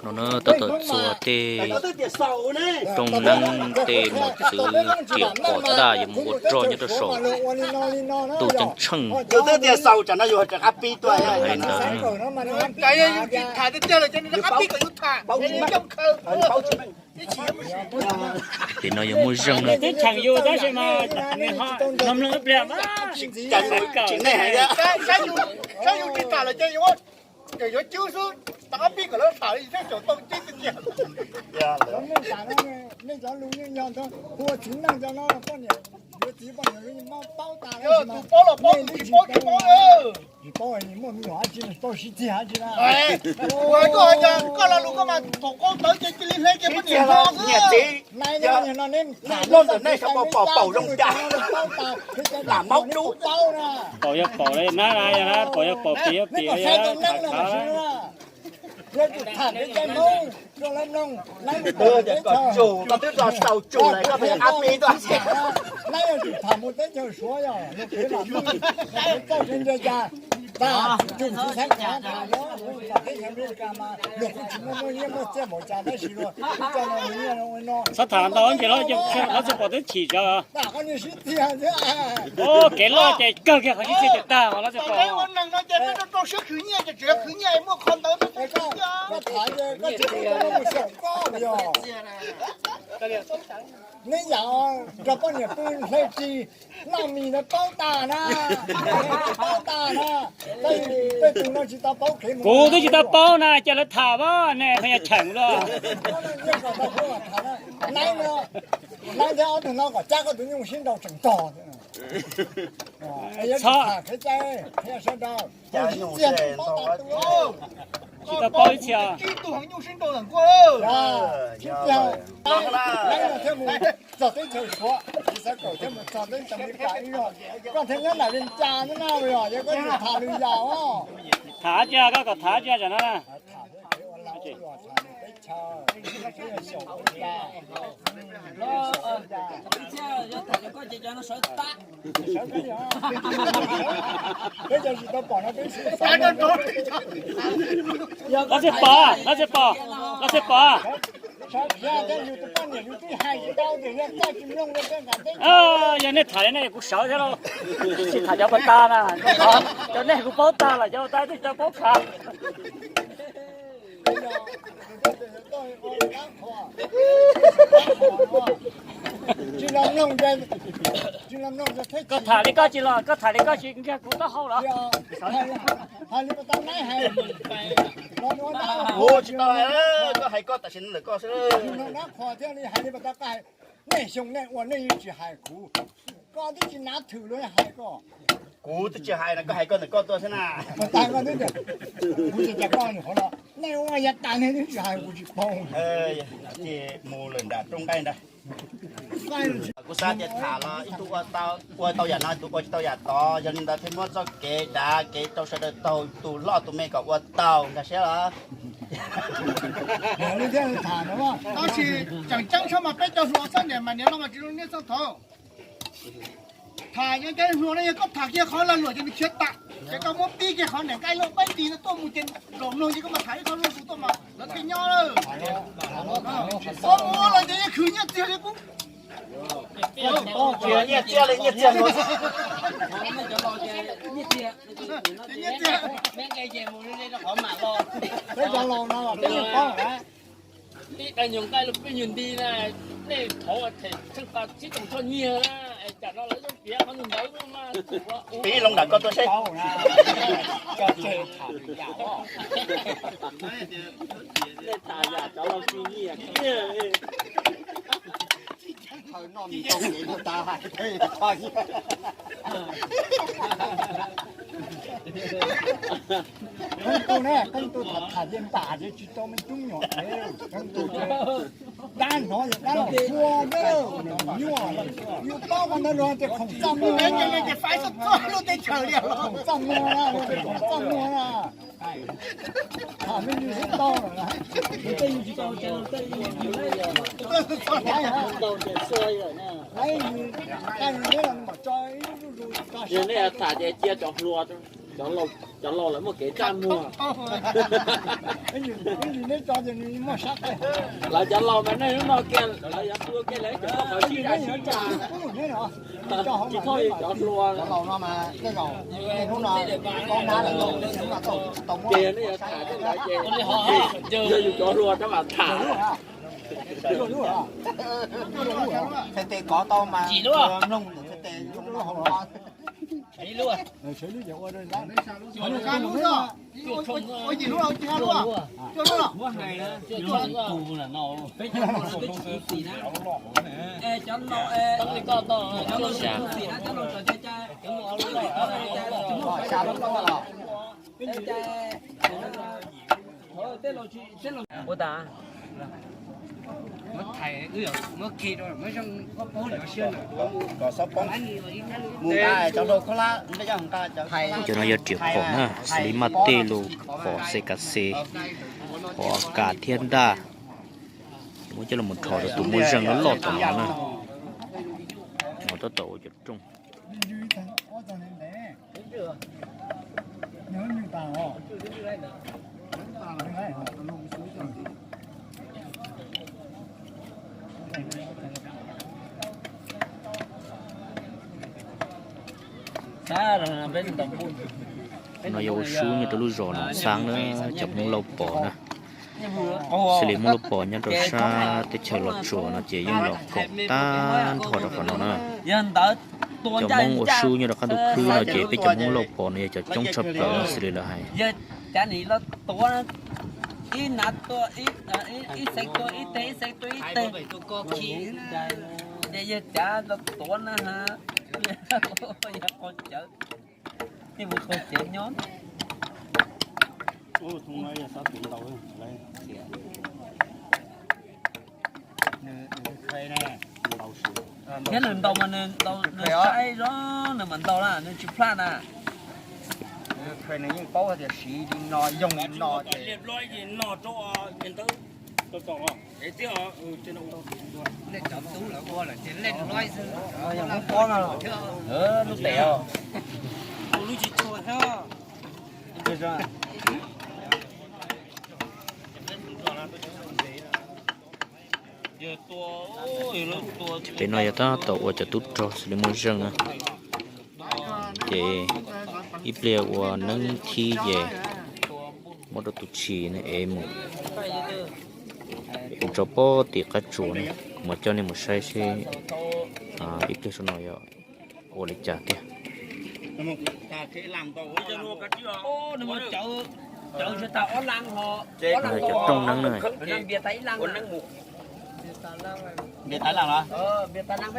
No na, tab tom txua tej rooj neeb tej mos txwv riam qos tab daj yuav mus ua roj nyob rau saum ntuj ceeb tsheej. Hais ntawd. Tim no yog muaj zeej na. Teb chaws yus tab sis mas nws ho mloog ib pliag mas. Yuav cwb xwb, rov qab pib kom lawv tham li thiab caum tau ceb tiag tiag. Nej cov lus yeej yog ntag, hu ua txiv neej cov no poj niam, yuav txiv poj niam lub yeej paub tas, tus paub los paub, tus tsis paub tsis paub. Tsis paub muaj me nyuam dab tsi, paub sib txiag dab tsi na. Koj hais tias koj lo lus koj mas thaum qau tawv ces cia li hle ces poj niam los xwb. Nai no, nai no, nej loj ntawm nej xyov pom paum zoo cas, lam maub dub. Paum yog paum li na, yog na, paum yog paum, pim yog pim, yog tham. Yog tsis tham kev cai Hmoob rau lawv mloog, lawv mus tau teb chaws, koj twb tso sau tsum lawm, koj pheej qab pib tuaj. Lawv yog tsis tham mus teb chaws Suav, yog lawv kev lam mloog, lawv txawj kev ncai cas, tas tsum tsis txheeb kav tham, yog lawv mus tom teb chaws Amelikas mas luag kuj tsis muaj muaj nyiaj muaj txiaj npaum cas tab sis luag ib co no nyiaj no. Txhob tham ntau ces lawv txawm pom teb chim tso. Kev loj ces kawg kiag qhov sib txiag ces tag mas lawv txawm pom. Neb yam nrog poj niam pw hle ris noj mis no paub tas na, paub tas na. Tej tus no tsis tau paub kev mus. Kuv twb tsis tau paub na, cas lawv tham pab ne, pheej yog cheem luaj. Nai no, nai thiab ob tug no kom cab koj tus nyuj sib nraus tseem tog. Yuav tham kev cai, sawv daws tsis tau paub ib txhia. Txog teb chaws Suav, txiv Xaiv Kaum thiab mus txog teb chaws Amelikas ib zaug, koj thiaj nyob nram Vias Cas no na, yog koj tsis tham lwm yam os. Tham tsi, koj kom tham tsi tam no na. Los txij pom, los txij pom, los txij pom. Yog nej tham li nej kuv sawv thiab lauj. Tsis tham cov puas tag na, cov nej kuv paub tag los cov puas tag twb tsis tau paub tham. Koj tham li koj tsis los, koj tham li koj tsis nkag kuv taub hau los. Kuv tsis tau hais, koj hais koj tam sim no ntawm koj xwb. Nej xyoo nej ua nej yeej tsis hais kuv, koj twb tsis nav thwm luag hais koj. Kuv twb tsis hais no, koj hais koj ntawm koj tuaj xwb na. Kuv tsis tas koj nyuam qhuav los, nej ua yav tas nej twb tsis hais kuv tsis paub. Ces mus lawm nram rooj nqaij ntag. Kuv xav tias tham los ib tug ua tau yam no, tus ua tsis tau yam tod, yog li ntawd thiaj muab txoj kev dav kev rau sawv daws taug tus loj tus me kom ua tau nkag siab los. Tab sis tseem ceeb tshaj mas peb cov hluas xab niam mas niam no mas tsis zoo niaj txog thaum tham yog cov hluas no yog koj tham kiag qhov lag luam ces nws khiav tas, ces koj muab pib kiag qhov niam nqaij loj paib nti no tuaj mus ces zaum mloog ces koj mas tham ib qho luaj tus tuaj mas lawv thiaj nyob lawm. Koj mus los ces yeej khwv nyiaj txiag li kub. Nyiaj txiag li nyiaj txiag. Peb cov laus no los peb yeej paub lawm. Ib qai nyuag nqaij los peb nyuag nti na, nej thov them tsheej tas tsib toom choj nyiag na, es cas no lawv zoo piav qhov ntawd mas. Peb loo nram koj tuaj seb. Nej tham yam cov laus tsis nyiam kiag. Koob tug na, koob tug tham tham ces npam ces tsis tau me tub me nyuam, koob tug ces dab hnov yog dab los sua na, nyuaj, yus paub qhov ntawd los tias khoom txaj muag, khoom txaj muag na, khoom txaj muag na. Tham me ntsis xwb tau lawm na. Yog nej tham ces cia cov hluas rau. Cov laus lawv muaj kev caj muag. Lawv cov laus mas nej hnub no kiag lawv yuav tua kiag lawv cov poj qhov sib daj sib cag. Tsis txhob yus cov hluas. Ces nej yuav tham tej ntawd ces yog yus cov hluas rov mam tham. Ua tas. Cov no yog riam phom na, xws li maj tej los, phom C K C, phom A K thiab ntaj. Muab coj los rho rau tus muaj zeeg loj loj tom no na. No tab tom ua cov rooj. No yog ua sub nyob rau lub zos Noom Xaab na, cov Hmoob Lauj Pov na. Xws li Hmoob Lauj Pov nyob rau sab teb chaws Los Tsuas no ces yeej los koom tag nrho rau qhov no na. Cov Hmoob ua sub nyob rau qab ntuj khwb no ces peb cov Hmoob Lauj Pov no yog cov coob tshaj plaws xws li lawv hais. Thiab nws ntaus mas nws ntaus, nws saib zoo nws mam ntaus na, nws tsis plaj na. Nws yeej paub tias siv li no, yoog li no ces nej cov tub lawv ua lawm ces leej loj xwb. Lub tes os. Pem no yog tab tom ua cov tub rog xws li muaj zeeg na. Ces ib pliag ua neeb thib ces muab rau tus tshis ev mus mus tso pem tim qab tsuas na. Kuv mam coj nej mus saib seb ib pliag saum no yog ua li cas tiag. Cov rooj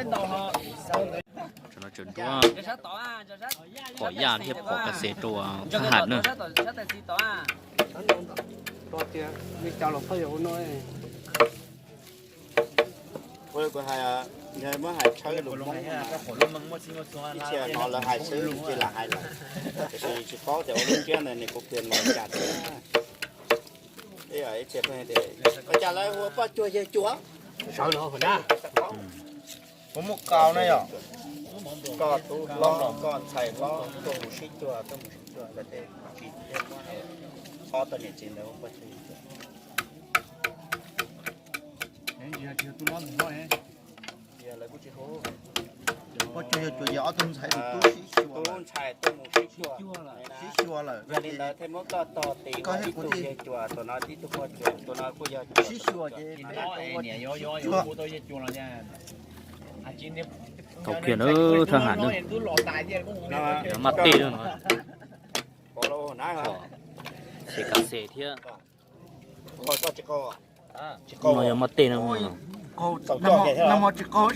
neeb na. Tam no tseem nruab phom yaj thiab phom ka xes rau thab ham na. Kuv hais, muab hais tshawb lus Hmoob, ib txhia hnov lawv hais xwb ces lam hais lawm, tiam sis tsis paub tias ua lub ntsiab ntawd nws kuv piav los cas thiab. Ua cas lawv hu ua poj cuag yawg cuag? Kuv muaj kaus na yom, koj tub hlob koj ntxhais hlob tuaj mus sib cuag, tuaj mus sib cuag ntawd ces tsis txhob tau niam txiv ntawd ua poj cuag yawg cuag. Yog lawv kuj tsis hu. Poj cuag yawg cuag ces ob tug ntxhais tus tub sib xyuas, tub ntxhais tuaj mus sib xyuas, sib xyuas lawm. Yog li ntawd thiaj muab koj tog tis ua ib tug yawg cuag, tus no ib tug poj cuag, tus no kuj yog sib xyuas ces Thaum kiag na, thab ham na, maj tej na no, xes ka xes thiab. No yog maj tej na, tsis qaug, tshua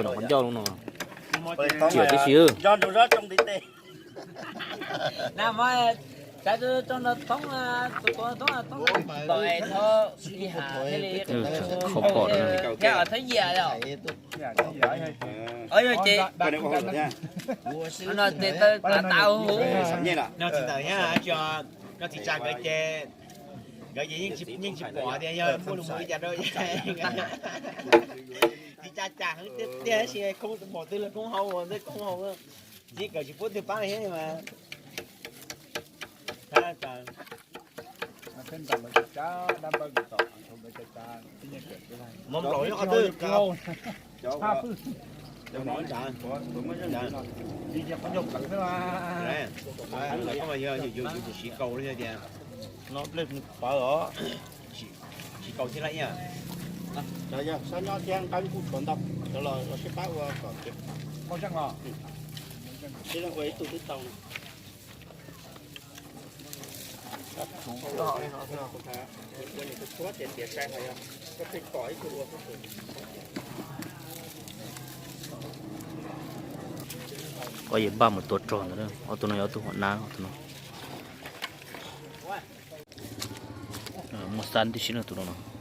no qhov ncauj no, tsiam tib si. Khau pom na, thiab os thiab yias os. Ces no ces tau tas hu. No tsis ntawd thiab, koj txiv tsa nkawd ces nkawd ces yeej tsis pom tias yog muaj lus mus li cas rau. Txiv tsa cas heev tiag tiag, sis khau pom twg los khau hau, ntawd khau hau. Tsis kawm tsis pub twg pab li thiab mas. Mov nplaum nyob qhov twg? Yus siv kaus li tias no dlej nws pawv os. Siv kaus thiab lawm. Cov yog sab nyob thiab nqeeb kuj tshuav ntau, cov los sib pab ua kom tiav. Sib ua ib tug twb tau. Koj yawg npaj mus tua rog ntawd, ob tug no yog ob tug hua nab, ob tug no. Muaj xab tib si no, tus no no.